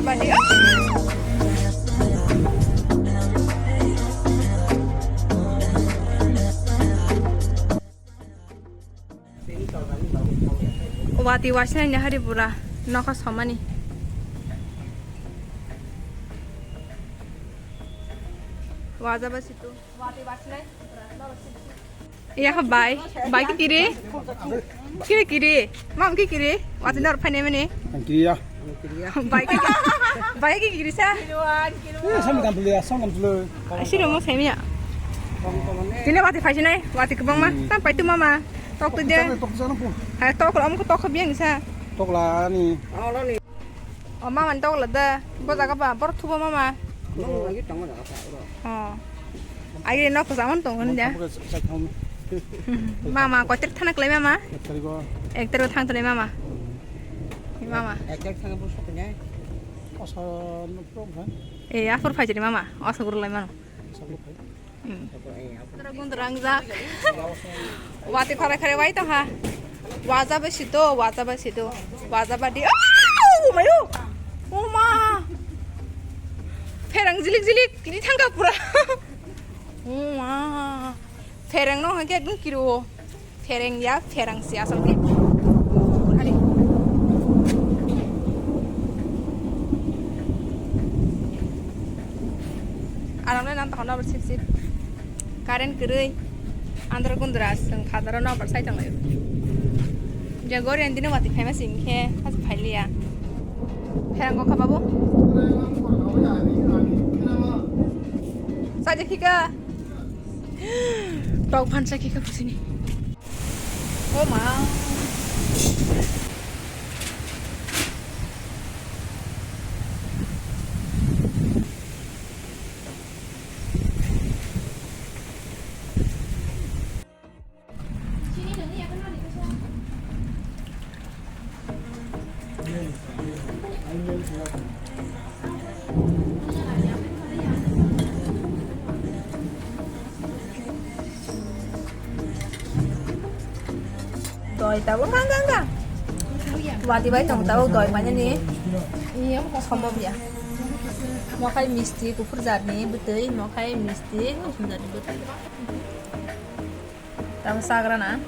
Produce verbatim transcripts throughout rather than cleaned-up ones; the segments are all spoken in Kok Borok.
Badi. Wati wasinai ni hari pura nokha somani. Wajaba situ. Wati wasinai. Iya kha bai. Bai ki kiri. Kiri kiri. Mam ki kiri. Wati nor phai nemani. Ang kiri ya. Bai ki. Bai ki kiri sa. Eh, sam kam tulia, sam kam tulia. Asiro mo semia. Tini wati phai sinai. Wati kebang ma. Hmm. Tam pai tu mama. Tok tu dia. Tok tu sana, tok tu sana, pu. Hai tok lo, om ko tok biang sa. Tok la ni. O mama ni tok la da. Bo jaga ba, bor thubo mama. Nong lagi tang jaga sa ro. Oh. Ai nok ko jaman tong hon dia. Mama ko ter thana klai mama. Ek tarik ko. Ek tarik ko thang tore mama. Mama. Ek tarik thang bo soknya. Oso no problem. Eh, afor phai jani mama. Oso guru lai mano. Oso guru phai. Hmm. Tara gun rangjak. Wati khare khare wai tongkha. Waja bai sito, waja bai sito. Waja badi. Oh, mayo. Oh ma. Pherang jilik jilik. Kini thangka pura. Oh ma. Pherang no hake ekdom kiro. Phereng ya, phereng si asal ke. Hari. Aram le nan tokon nobor sip sip. Current kwrwi. Andro gundra seng phadaro nobor sai tonglaio. Je gori andino wati phaima sing khe, has phailiya. Phereng ko kha babu. Saja khika. Tok phan sa khika kusini. Oh ma. Doi tabuk hang hang hang. Wati bai tong tabuk doi painani. Sombob ya. Mokhai misti kuphur jatni bwtwi, mokhai misti kuphur jatni bwtwi. Tamo sagra na.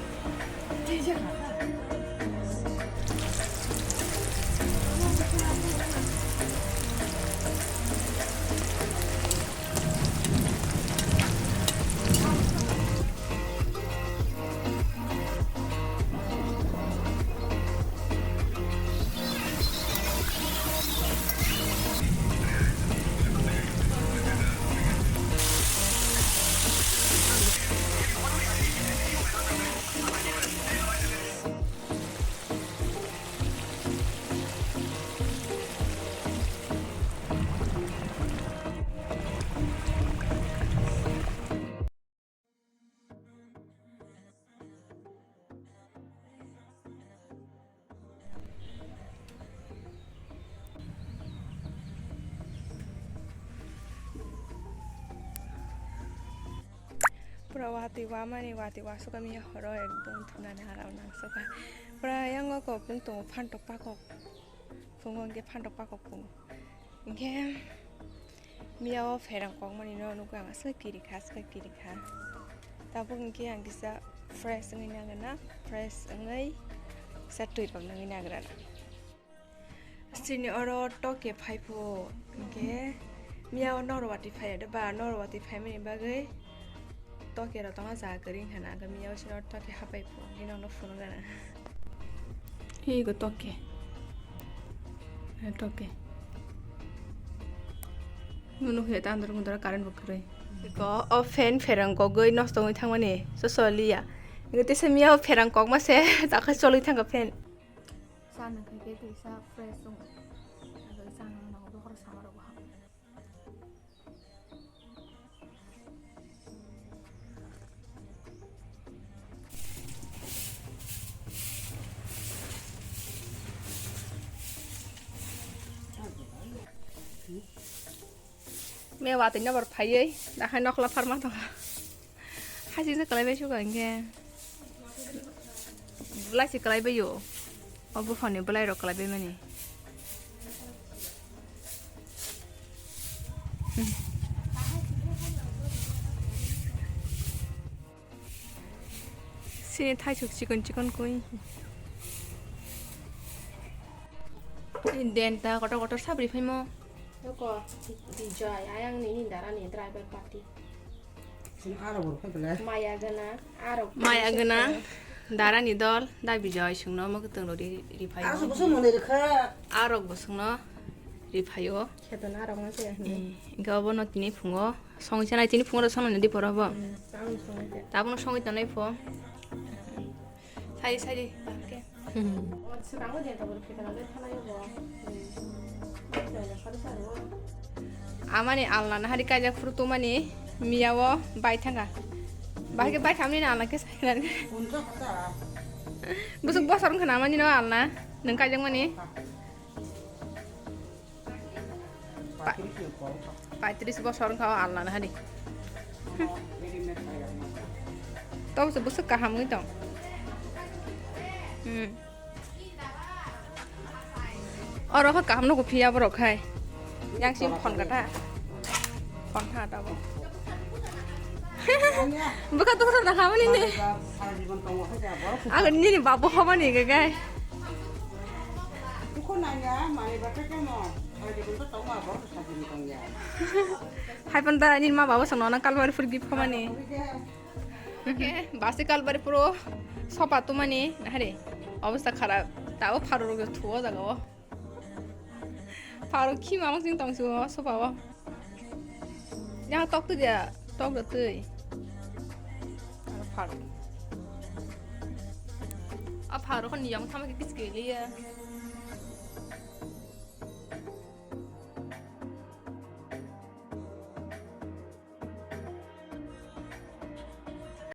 Pura watwi wamani, watwi wasukha miya horo ekdom thunani harao nangsukha. Pura yango kopung tongo phantok pakok. Phungo hwnkhe phantok pakok phungo. Hwnkhe miya o pherang kokmani no nukha ang, aswk kiri kha, aswk kiri kha. Tabuk hwnkhe ang kisa fresh wngwi nagrana, fresh wngwi kisa twi rok nangwi nagrana. Chini oro toke phai pho, hwnkhe miya o norwati phai ya de ba, norwati phaimani bagwi toke rok tongma jaga kwrwi wngkha na, hwnkhe miya o chini oro toke hapai pho, hwnkhe nokno phunukgana. Ego toke. Eh, toke. Nunu khe ta andar gundara current bo kwrwi. Ko o fan pherang kogwi nosto wngwi thangmani so soliya. Ego tesa miya o pherang kokma se takha cholwi thangkha fan. Sa nang khe khe tisa fresh wng. Abo sa nang nang bo hor sama rok bo ham. Me watwi nabor phaiwi dakhai nokla pharma tongkha. Hasing se kwlaibai suka hwnkhe. Belai se kwlaibai o. O buphangni belai rok kwlaibai mani. Sini thaisuk chikon chikon koi. Den ta kotor kotor sabri phaimo. Noko Bijoy, ayang nini dara ni driver party. Sini aro bor phai bele. Maya gana, aro. Maya gana, dara ni dol, da Bijoy sungno mo kutong ri ri phayo. Asu busu mone rikha. Arok bo sungno ri phayo. Kheto na arok na se. Eh, ga bo no tini phungo. Song chanai tini phungo song no di poro bo. Hmm, tamo song te. Tamo song ita nai pho. Sari sari. Bakhe. Hmm. Amani alna na hari kaijak phuru tumani miya o bai thanga. Bahai ke bai khamni na alna ke sai na. Busuk bosor khna mani no alna. Nung kaijak mani. Paitris bosor wngkha o alna na hari. Tong se bwswk kaham wngwi tong. Hmm. Oro kha kaham nugo phiya borok khai. Yang sim phone kata. Phone kha tabo. Bwkha tong sa da khamani ni. Ago nini babu hobani gagai. Hai pon dara nini ma babu songno nang kalbari phuru gift khamani. Basi kalbari phuru sopa tumani hari. Obostha kharap. Tabo pharo rok thuo jaga o. Pharo khi mamang sing tong suo sopa o. Yang tok tu dia, tok da tui. Pharo. A pharo kon yang thama kis keliya.